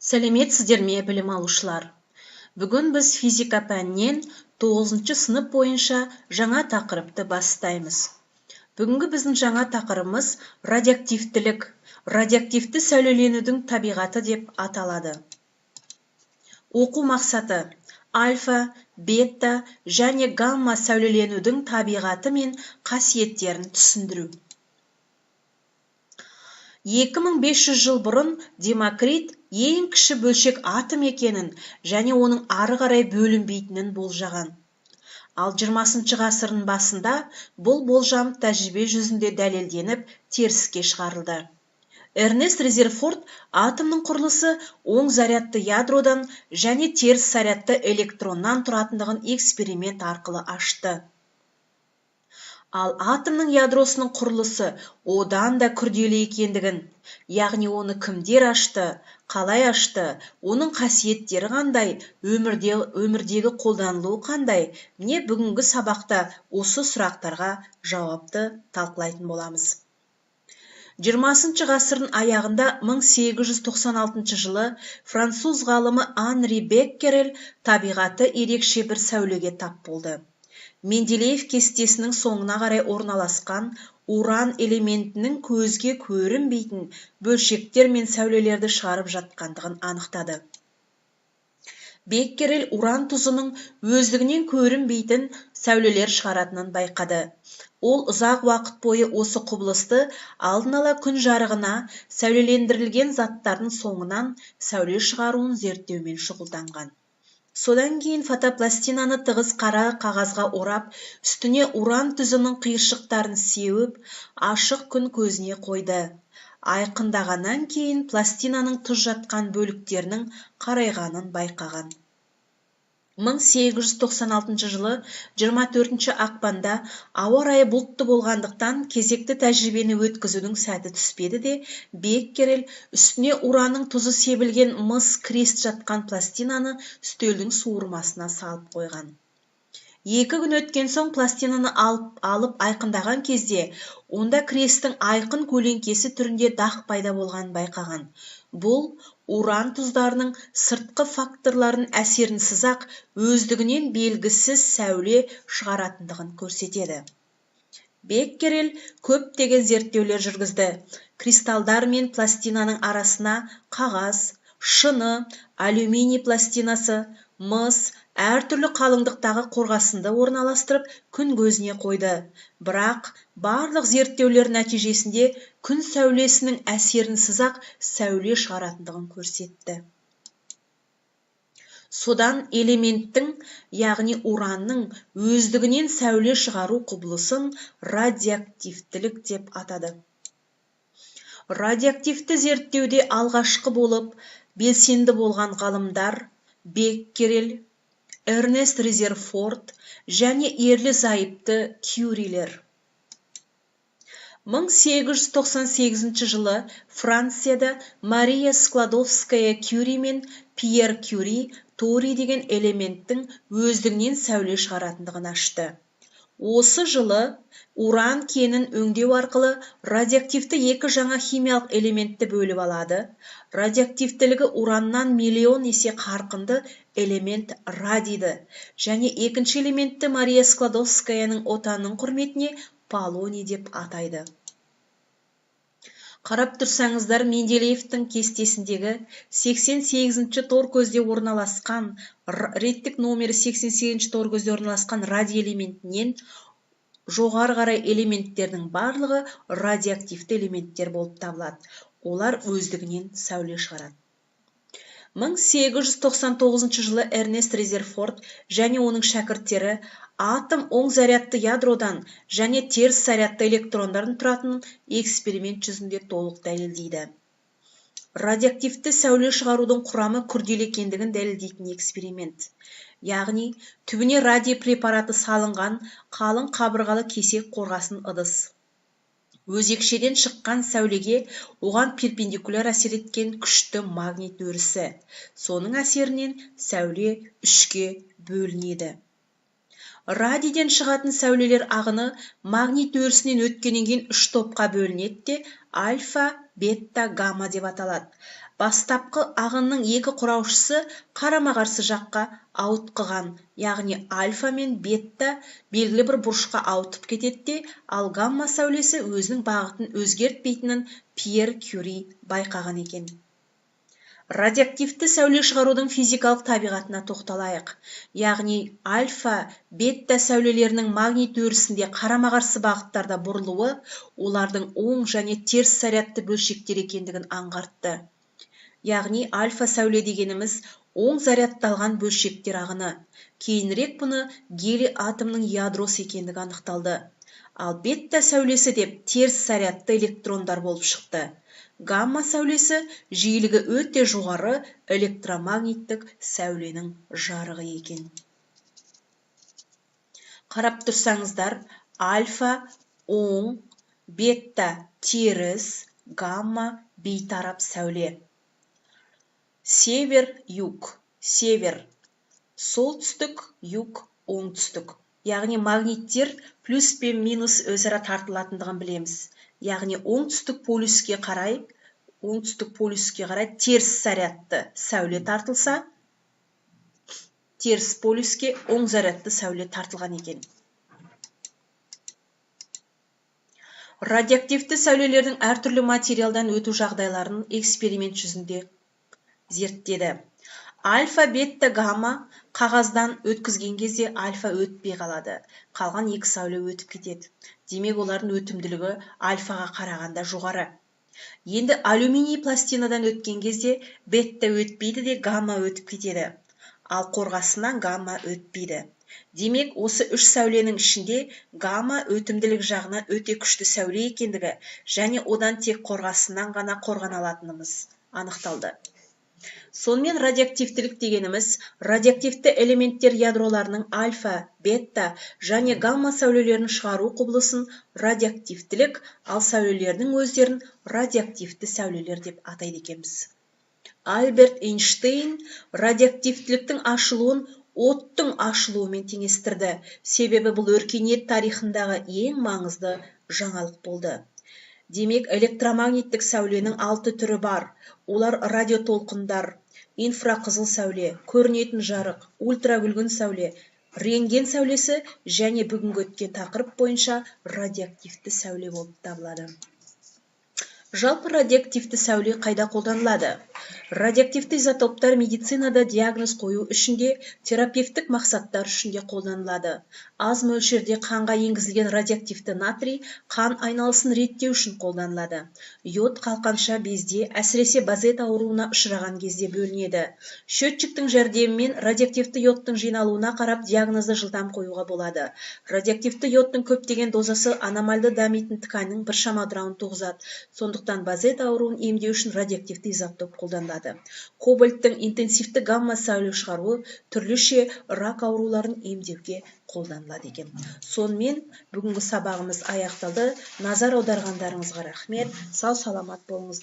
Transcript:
Сәлеметсіздер ме, білім алушылар! Бүгін біз физика пәнінен 9 сынып бойынша жаңа тақырыпты бастаймыз. Бүгінгі біздің жаңа тақырыбымыз радиоактивтілік, радиоактивті сәулеленудің табиғаты деп аталады. Оқу мақсаты: альфа, бета және гамма сәулеленудің табиғаты мен қасиеттерін түсіндіру. 2500 жыл бұрын Демокрит ең кіші бөлшек атом екенін және оның ары қарай бөлінбейтінін болжаған. Ал 20 ғасырдың басында бұл болжам тәжірибе жүзінде дәлелденіп, теріске шығарылды. Эрнест Резерфорд атомның құрылысы оң зарядты ядродан және теріс зарядты электроннан тұратындығын эксперимент арқылы ашты. Ал атомның ядросының құрылысы одан да күрделі екендігін, яғни оны кімдер ашты, қалай ашты, оның қасиеттері қандай, өмірдегі қолданылуы қандай, міне, бүгінгі сабақта осы сұрақтарға жауапты талқылайтын боламыз. 20 ғасырдың аяғында, 1896 жылы француз ғалымы Анри Беккерель табиғаты ерекше бір сәулеге тап болды. Менделеев кестесінің соңына қарай орналасқан уран элементінің көзге көрінбейтін бөлшектер мен сәулелерді шығарып жатқандығын анықтады. Беккерель уран тұзының өздігінен көрінбейтін сәулелер шығаратынын байқады. Ол ұзақ уақыт бойы осы құбылысты алдын ала күн жарығына сәулелендірілген заттардың соңынан сәуле шығаруын зерттеумен шұғылданған. Содан кейін фотопластинаны тығыз қара қағазға орап, үстіне уран тұзының қиыршықтарын сеуіп, ашық күн көзіне қойды. Айқындағаннан кейін пластинаның тұз жатқан бөліктерінің қарайғанын байқаған. 1896 жылы 24 ақпанда ауа райы бұлтты болғандықтан, кезекті тәжірибені өткізудің сәті түспеді де, Беккерель үстіне уранның тұзы себілген мыс крест жатқан пластинаны үстелдің суырмасына салып қойған. 2 күн өткен соң пластинаны алып айқындаған кезде, онда крестің айқын көлеңкесі түрінде дақ пайда болғанын байқаған. Бұл уран тұздарының сыртқы факторлардың әсерінсіз-ақ өздігінен белгісіз сәуле шығаратындығын көрсетеді. Беккерель көптеген зерттеулер жүргізді. Кристалдар мен пластинаның арасына қағаз, шыны, алюминий пластинасы, мыс, әртүрлі қалыңдықтағы қорғасынды орналастырып, күн көзіне қойды. Бірақ барлық зерттеулер нәтижесінде күн сәулесінің әсерінсіз-ақ сәуле шығаратындығын көрсетті. Содан элементтің, яғни уранның өздігінен сәуле шығару құбылысын радиоактивтілік деп атады. Радиоактивті зерттеуде алғашқы болып белсенді болған ғалымдар: Беккерель, Эрнест Резерфорд және ерлі-зайыпты Кюрилер. 1898 жылы Францияда Мария Складовская Кюри мен Пьер Кюри торий деген элементтің өздігінен сәуле шығаратындығын ашты. Осы жылы уран кенін өңдеу арқылы радиоактивті екі жаңа химиялық элементті бөліп алады. Радиоактивтілігі ураннан миллион есе қарқынды элемент радийді және екінші элементті Мария Складовскаяның отанының құрметіне полоний деп атайды. Қарап тұрсаңыздар, Менделеевтің кестесіндегі 88 тор көзде орналасқан, реттік номері 88 тор көзде орналасқан радий элементінен жоғары қарай элементтердің барлығы радиоактивті элементтер болып табылады. Олар өздігінен сәуле шығарады. 1899 жылы Эрнест Резерфорд және оның шәкірттері атом оң зарядты ядродан және теріс зарядты электрондардан тұратынын эксперимент жүзінде толық дәлелдейді. Радиоактивті сәуле шығарудың құрамы күрделі екендігін дәлелдейтін эксперимент, яғни түбіне радий препараты салынған қалың қабырғалы кесек қорғасын ыдыс. Өзекшеден шыққан сәулеге оған перпендикуляр әсер еткен күшті магнит өрісі. Соның әсерінен сәуле үшке бөлінеді. Радийден шығатын сәулелер ағыны магнит өрісінен өткеннен кейін үш топқа бөлінеді де, альфа, бета, гамма деп аталады. Бастапқы ағынның екі құраушысы қарама-қарсы жаққа ауытқыған, яғни альфа мен бета белгілі бір бұрышқа ауытқып кетеді де, ал гамма сәулесі өзінің бағытын өзгертпейтінін Пьер Кюри байқаған екен. Радиоактивті сәуле шығарудың физикалық табиғатына тоқталайық. Яғни альфа, бета сәулелерінің магнит өрісінде қарама-қарсы бағыттарда бұрылуы олардың оң және теріс зарядты бөлшектер екендігін аңғартты. Яғни альфа сәуле дегеніміз оң зарядталған бөлшектер ағыны. Кейінірек бұны гелий атомының ядросы екендігі анықталды. Ал бета сәулесі деп теріс зарядты электрондар болып шықты. Гамма сәулесі жиілігі өте жоғары электромагниттік сәуленің жарығы екен. Қарап тұрсаңыздар, альфа оң, бета теріс, гамма бейтарап сәуле. Север, юг, север, солтүстік, юг, оңтүстік. Яғни магниттер плюс пен минус өзара тартылатындығын білеміз. Яғни оңтүстік полюске қарай, оңтүстік полюске қарай теріс зарядты сәуле тартылса, теріс полюске оң зарядты сәуле тартылған екен. Радиоактивті сәулелердің әртүрлі материалдан өту жағдайларын эксперимент жүзінде зерттеді. Альфа, бета, гамма қағаздан өткізген кезде альфа өтпей қалады. Қалған екі сәуле өтіп кетеді. Демек, олардың өтімділігі альфаға қарағанда жоғары. Енді алюминий пластинадан өткен кезде бета өтпейді де гамма өтіп кетеді. Ал қорғасынан гамма өтпейді. Демек, осы үш сәуленің ішінде гамма өтімділік жағынан өте күшті сәуле екендігі және одан тек қорғасынан ғана қорғана алатынымыз анықталды. Сонымен радиоактивтілік дегеніміз радиоактивті элементтер ядроларының альфа, бета және гамма сәулелерін шығару құбылысын радиоактивтілік, ал сәулелердің өздерін радиоактивті сәулелер деп атайды екенбіз. Альберт Эйнштейн радиоактивтіліктің ашылуын оттың ашылуымен теңестірді, себебі бұл өркениет тарихындағы ең маңызды жаңалық болды. Демек, электромагниттік сәуленің 6 түрі бар. Олар радиотолқындар, инфрақызыл сәуле, көрінетін жарық, ультракүлгін сәуле, рентген сәулесі және бүгінгі өткен тақырып бойынша радиоактивті сәуле болып табылады. Жалпы радиоактивті сәуле қайда қолданылады? Радиоактивті изотоптар медицинада диагноз қою үшін де, терапевтік мақсаттар үшін де қолданылады. Аз мөлшерде қанға енгізілген радиоактивті натрий қан айналысын реттеу үшін қолданылады. Йод қалқанша безде, әсіресе базет ауруына ұшыраған кезде бөлінеді. Счетчиктің жәрдемімен радиоактивті йодтың жиналуына қарап диагнозды жылдам қоюға болады. Радиоактивті йодтың көптеген дозасы аномальды дамитын тканьның біршама ыдырауын туғызады. Сондықтан базет ауруын емдеу үшін радиоактивті изотоп қолданылады. Кобальттың интенсивті гамма сәуле шығаруы түрліше рак ауруларын емдеуге қолданылады екен. Сонымен бүгінгі сабағымыз аяқталды. Назар аударғандарыңызға рахмет. Сау саламат болыңыздар.